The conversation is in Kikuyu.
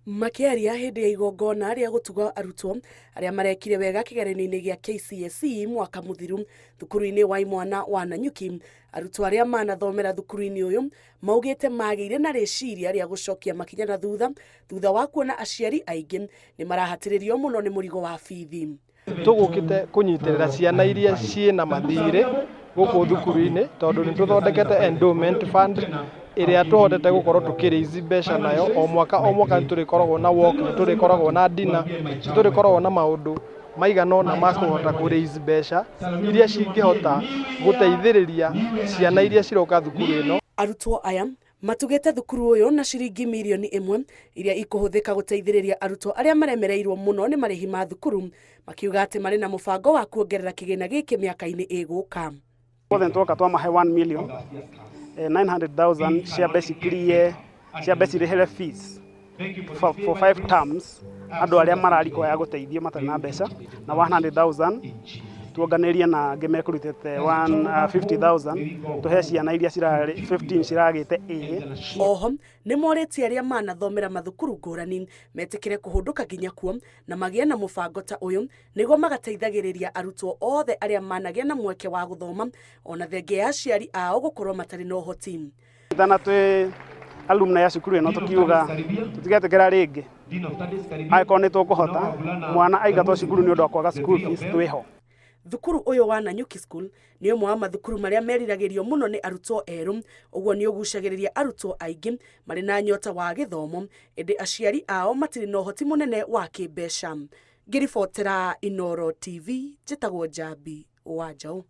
Makĩaria hĩndĩ ya igongona rĩa gũtuga arutwo arĩa marekire wega kĩgeranio-inĩ gĩa KCSE mwaka mũthiru thukuru-inĩ wa imwana wa Nanyuki, arutwo arĩa manathomera thukuru-inĩ ũyũ maugĩte magĩire na rĩciria rĩa gũcokia makinya na thutha thutha wa kuona aciari aingĩ nĩ marahatĩrĩrio mũno nĩ mũrigo wa bithi. Tũgũkĩte kũnyitĩrĩra ciana iria ciĩna mathirĩ gũkũ thukuru-inĩ tondũ nĩ tũthondekete endowment fund ĩrĩa tũhotete gũkorwo tũkĩ raise mbeca nayo. O mwaka o mwaka nĩ tũrĩkoragwo na walk, nĩ tũrĩkoragwo na dinner, nĩ tũrĩkoragwo na maũndũ maigana ũna ma kũhota kũ raise mbeca iria cingĩhota gũteithĩrĩria ciana iria ciroka thukuru ĩno. Arutwo aya Matugĩte thukuru ũyũ na ciringi mirioni ĩmwe iria ikũhũthĩka gũteithĩrĩria arutwo arĩa maremereirwo mũno nĩ marĩhi ma thukuru, makiuga atĩ marĩ na mũbango wa kuongerera kĩgĩna gĩkĩ mĩaka-inĩ ĩgũka. Othe nĩtwoka twamahe 1 million 900,000 ciambe cikirie ciambe cirĩhĩre fees for 5 terms andũ arĩa mararikoya gũteithio matarĩ na mbeca na 100,000 tuonganĩrie na angĩ mekũrutĩte 50,000 tũhe ciana iria cirarĩ 15 ciragĩte A. Oho nĩ morĩtie arĩa manathomera mathukuru ngũrani metĩkĩre kũhũndũka nginya kuo na magĩe na mũbango ta ũyũ nĩguo magateithagĩrĩria arutwo othe arĩa managĩa na mweke wa gũthoma ona thengia ya aciari ao gũkorwo matarĩ na ũhoti. Tana twĩ alumni ya cukuru ĩno tũkiuga tũtigetĩkĩra rĩngĩ angĩkorwo nĩ tũkũhota mwana aingatwo cukuru nĩ ũndũ wa kwaga school fees twĩho. Thukuru ũyũ wa Nanyuki School nĩ ũmwe wa mathukuru marĩa meriragĩrio mũno nĩ arutwo erũ, ũguo nĩ ũgucagĩrĩria arutwo aingĩ marĩ na nyota wa gĩthomo, ĩndĩ aciari ao matirĩ na ũhoti mũnene wa kĩmbeca. Ngĩribotera Inooro TV, njĩtagwo Njambi wa Njaũ.